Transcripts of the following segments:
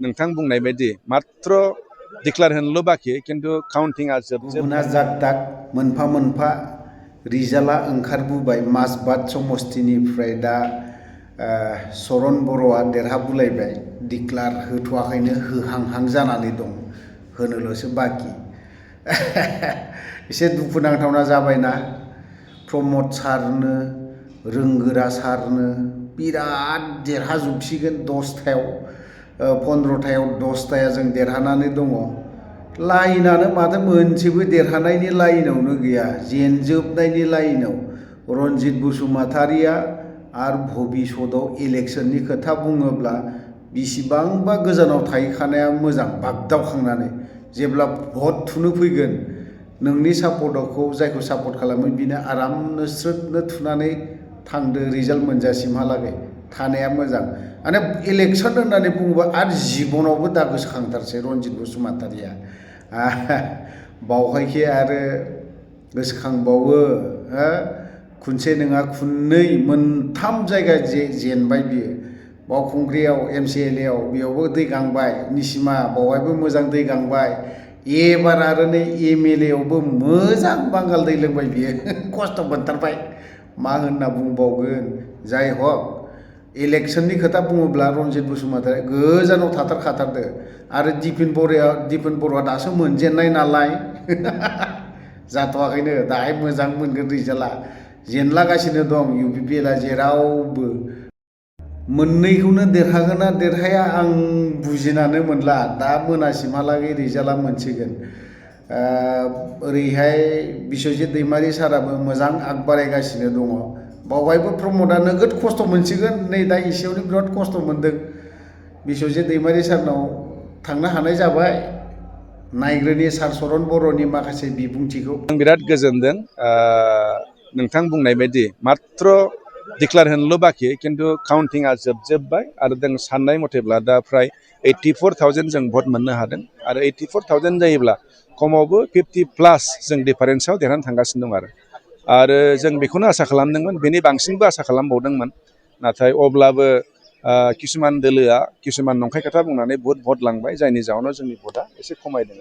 नोंथां बुंनाय बायदि मात्र डिक्लेयार होनोल' बाखि खिन्थु काउन्टिंआ गुबुना जाक मोनफा मोनफा रिजाल्टआ ओंखारबोबाय माजबाद समस्तिनिफ्राय दा चरन बर'आ देरहाबोलायबाय डिक्लेयार होथ'वाखैनो होहांहां जानानै दं होनोल'सो बाखि एसे दुखुनांथावना जाबायना प्रमद सारनो रोंगोरा सारनो बिराद देरहाजोबसिगोन 10थायाव 15थायाव 10थाया जों देरहानानै दङ लाइनानो माथो मोनसेबो देरहानायनि लाइनावनो गैया जेनजोबनायनि लाइनाव रनजित बसुमतारिया आरो भबिष्यतआव इलेक्शननि खोथा बुङोब्ला बिसिबांबा गोजानाव थाहैखानाया मोजां बागदावखांनानै जेब्ला भट थुनो फैगोन नोंनि सापर्टखौ जायखौ सापर्ट खालामो बिनो आरामनो स्रोदनो थुनानै थांदो रिजाल्ट मोनजासिमहालागै थानाया मोजां माने इलेक्शन होननानै बुङोबा आरो जिबनावबो दा गोसोखांथारसै रनजित बसुमतारिया बावहायखि आरो गोसोखांबावो खुनसे नङा खुननै मोनथाम जायगा जेनबाय बियो बावखुंग्रियाव MCLA आव बेयावबो दै गांबाय निसिमा बावहायबो मोजां दै गांबाय एबार आरो नै MLA आवबो मोजां बांगाल दै लोंबाय बियो खस्थ' मोनथारबाय मा होनना बुंबावगोन जाय हक इलेक्शननि खोथा बुङोब्ला रनजित बसुमतारिया गोजानाव थाथारखाथारदो आरो दिपेन बर'आ दासो मोनजेननाय नालाय जाथ'वाखैनो दाहाय मोजां मोनगोन रिजाल्टआ जेनलागासिनो दं UPPLआ जेरावबो मोननैखौनो देरहागोन ना देरहाया आं बुजिनानै मोनला दा मोनासिमहालागै रिजाल्टआ मोनसिगोन ओरैहाय बिश्वजित दैमारि साराबो मोजां आग बारायगासिनो दङ बावहायबो प्रमदआ नोगोद खस्थ' मोनसिगोन नै दा एसेयावनो बिराद खस्थ' मोनदों बिश्वजित दैमारि सारनाव थांनो हानाय जाबाय नायग्रोनि सार चरन बर'नि माखासे बिबुंथिखौ आं बिराद गोजोनदों नोंथां बुंनाय बायदि मात्र डिक्लेयार होनोल' बाखि खिन्थु काउन्टिंआ जोबजोब्बाय आरो जों साननाय मथेब्ला दा फ्राय 84,000 जों भट मोननो हादों आरो 84,000 जायोब्ला खमावबो 50+ जों डिफारेन्सआव देरहानानै थांगासिनो दं आरो जों बेखौनो आसा खालामदोंमोन बेनि बांसिनबो आसा खालामबावदोंमोन नाथाय अब्लाबो किसुमान दोलोआ किसुमान नंखाय खोथा बुंनानै बहुत भट लांबाय जायनि जाहोनाव जोंनि भटआ एसे खमायदों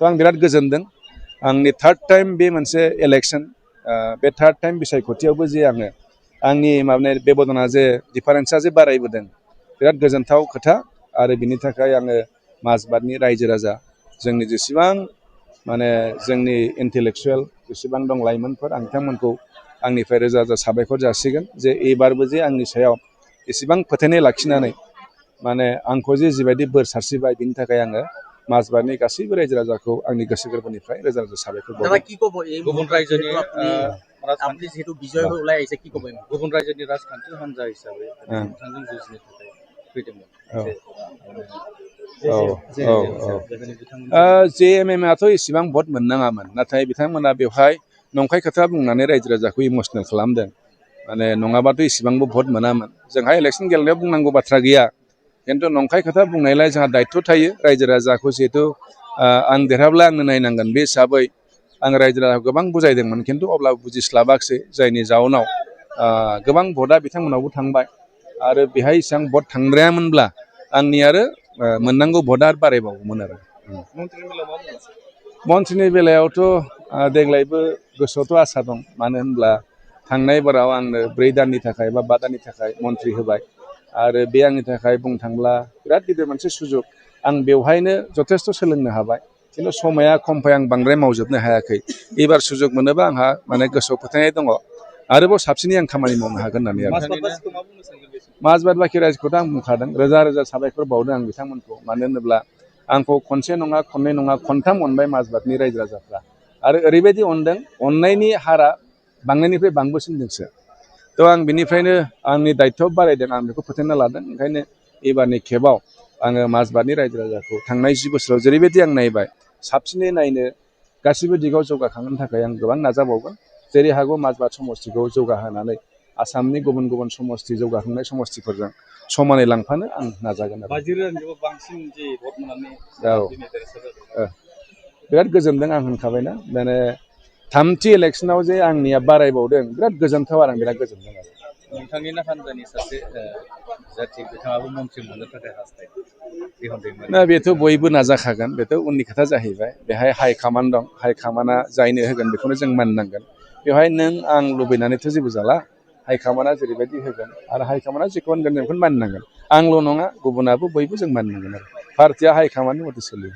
थ' आं बिराद गोजोनदों आंनि थार्ड टाइम बे मोनसे इलेक्शन बे थार्ड टाइम बिसायख'थियावबो जे आङो आंनि माने बेबदना जे डिफारेन्सआ जे बारायबोदों बिराद गोजोनथाव खोथा आरो बिनि थाखाय आङो माजबादनि रायजो राजा जोंनि जेसेबां माने जोंनि इन्टेलेक्सुवेल जेसेबां दं लाइमोनफोर आं बिथांमोनखौ आंनिफ्राय रोजा रोजा साबायखर जासिगोन जे एबारबो जे आंनि सायाव एसेबां फोथायनाय लाखिनानै माने आंखौ जे जिबायदि बोर सारस्रिबाय बिनि थाखाय आङो माजबादनि गासैबो रायजो राजाखौ आंनि गोसो गोरबोनिफ्राय रोजा रोजा साबायखर बावो गुबुन रायजोनि আপনি যেহেতু বিজয় হয়ে ওলাই আইছে কি কবেন गुबुन रायजोनि राजखान्थि हान्जा हिसाबै नोंथांजों जुजिनो थाखाय फैदोंमोन JMM आथ' इसेबां भट मोननाङामोन नाथाय बिथांमोना बेवहाय नंखाय खोथा बुंनानै रायजो राजाखौ इमसनेल खालामदों माने नङाबाथ' इसेबांबो भट मोनामोन जोंहा इलेक्शन गेलेनायाव बुंनांगौ बाथ्रा गैया खिन्थु नंखाय खोथा बुंनायलाय जोंहा दायित्व थायो रायजो राजाखौ जिहेतु आं देरहाब्ला आंनो नायनांगोन बे हिसाबै आं रायजो राजाखौ गोबां बुजायदोंमोन खिन्थु अब्लाबो बुजिस्लाबाखिसै जायनि जाउनाव गोबां भटआ बिथांमोनावबो थांबाय आरो बेहाय एसेबां भट थांद्रायामोनब्ला आंनि आरो मोननांगौ भटआ बारायबावोमोन आरो मन्थ्रिनि बेलायावथ' देग्लायबो गोसोआवथ' आसा दं मानो होनब्ला थांनाय बाराव आंनो 4 दाननि थाखाय बा 5 दाननि थाखाय मन्थ्रि होबाय आरो बे आंनि थाखाय बुंनो थांब्ला बिराद गिदिर मोनसे सुजुग आं बेवहायनो जथेस्थ' सोलोंनो हाबाय खिन्थु समाया खमखाय आं बांद्राय मावजोबनो हायाखै एबार सुजुग मोनोबा आंहा माने गोसोआव फोथायनाय दङ आरोबाव साबसिनै आं खामानि मावनो हागोन होननानै माजबाद बाखि रायजोखौथ' आं बुंखादों रोजा रोजा साबायखर बावदों आं बिथांमोनखौ मानो होनोब्ला आंखौ खनसे नङा खननै नङा खनथाम अनबाय माजबादनि रायजो राजाफ्रा आरो ओरैबायदि अनदों अननायनि हारा बांनायनिफ्राय बांबोसिनदोंसो थ' आं बिनिफ्रायनो आंनि दायित्व बारायदों आं बेखौ फोथायना लादों ओंखायनो एबारनि खेबाव आङो माजबादनि रायजो राजाखौ थांनाय 10 बोसोराव जेरैबायदि आं नायबाय साबसिनै नायनो गासिबो दिगाव जौगाखांनो थाखाय आं गोबां नाजाबावगोन जेरै हागौ माजबाद समस्तिखौ जौगाहोनानै आसामनि गुबुन गुबुन समस्ति जौगाखांनाय समस्तिफोरजों समानै लांफानो आं नाजागोन बिराद गोजोनदों आं होनखाबायना माने 3थि इलेक्शनाव जे आंनिया बारायबावदों बिराद गोजोनथाव आरो आं बिराद गोजोनदों आरो नोंथांनिनो हान्जानि सासे जाथि बिथाङाबो मन्त्रि मोननो थाखाय हास्थायो दिहुन दैमारि ना बेथ' बयबो नाजाखागोन बेथ' उननि खोथा जाहैबाय बेहाय हाइकामान्ड दं हाइकामान्डआ जायनो होगोन बेखौनो जों मानिनांगोन बेवहाय नों आं लुबैनानैथ' जेबो जाला हाइकामान्डआ जेरैबायदि होगोन आरो हाइकामान्डआ जेखौ होनगोन जों बेखौनो मानिनांगोन आंल' नङा गुबुनाबो बयबो जों मानिनांगोन आरो पार्टिया हाइकामान्डनि मथे सोलियो